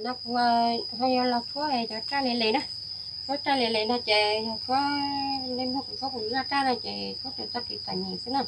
No kuv ho yuav los tshuab cov raj li les na. Tshuab raj li les no ces yog tshuab, nej muab kuv tshuab kuv zaj raj no ces tshuab rau txoj kev txom nyem xwb na.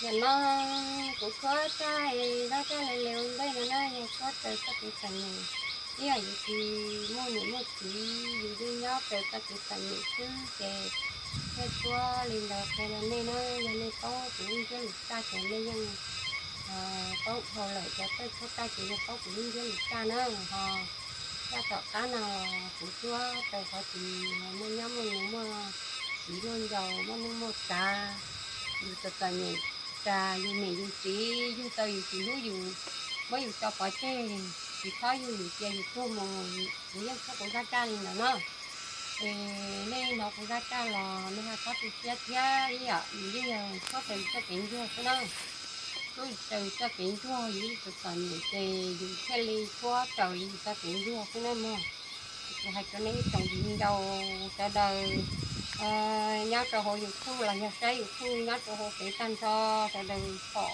Yam no kuv tshuab tsaij, zaj tsaij li li ua ntej no na, yog tshuab raws txoj kev txom nyem. Ib yam yus tsis muaj niam muaj txiv, yus yeej nyob raws txoj kev txom nyem xwb ces thiaj tshuab li ntawd qhia rau nej na. Yog nej paub kuv lub ntsiab lus txaj ces nej yeej paub dhau lawm, cov txawj tshuab txaj ces yeej paub kuv lub ntsiab lus txaj na. Ho zaj tom qab no kuv tshuab raws qhov twg nej nyob muaj nus muaj txiv muaj ncaus, muaj neej muaj tsav, yus txom txom nyem tas yus niam yus txiv yug tau yus tsis hlub yus, muab yus tso pov tseg, tsis txhob yug yus cia yus tuag mus, kuv yeej tshuab kuv zaj tsaij li ntawd na. Es nej hnov kuv zaj tsaij los nej ho txhob tu siab thiab, ib yam yus yeej yog tshuab raws txoj kev ntsuag xwb na. Tshuab raws txoj kev ntsuag, yus txom txom nyem ces yus thiaj li tshuab raws li yus txoj kev ntsuag xwb na mog. Kuv hais rau nej ib tsoom viv ncaus sawv daws nyob rau hauv YouTube los yog saib YouTube nyob rau hauv peb tag nrho sawv daws pom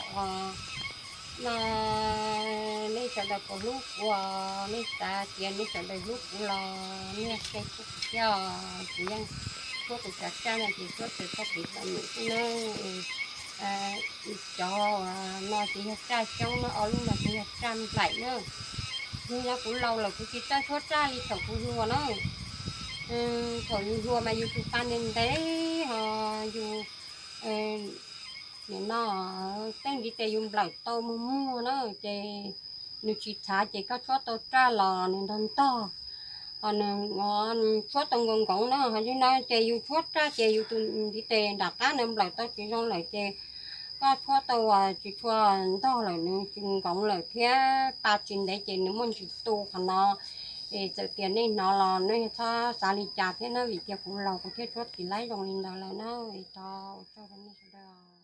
no, nej sawv daws puas hlub kuv os, nej xav tias nej sawv daws hlub kuv los nej share tshuab kuv thiab os. Kuv yeej tshuab kuv cov tsaij no ces tshuab raws txoj kev txom nyem xwb nawb. Cov no ces yog raj xyoob na, ob lub no ces yog raj nplaim na. Yog kuv laus lawm kuv tsis txawj tshuab raj li thaum kuv hluas na. Thaum yus hluas mas yus tus pa ntev ntev ho yus nim no tej ntiv tes yus nplawm tau muag muag na, ces nws tsis txhav ces koj tshuab tau raj los nws ntog ntog, ho nws tshuab tau nkoos nkoos na. Ho yog no ces yus tshuab raj ces yus tus ntiv tes nram qab nws nplawm tau tsis zoo lawm ces koj tshuab tau tsis tshua ntog lawm, nws tsis nkoos lawm thiab pa tsis ntev ces nws muaj ntsis tu qhov no. Es txawm tias nej hnov los nej txhob xav li cas thiab na, vim tias kuv laus kuv thiaj tshuab tsis laib zoo li ntawd lawm na. Es thov ua tsaug rau nej sawv daws.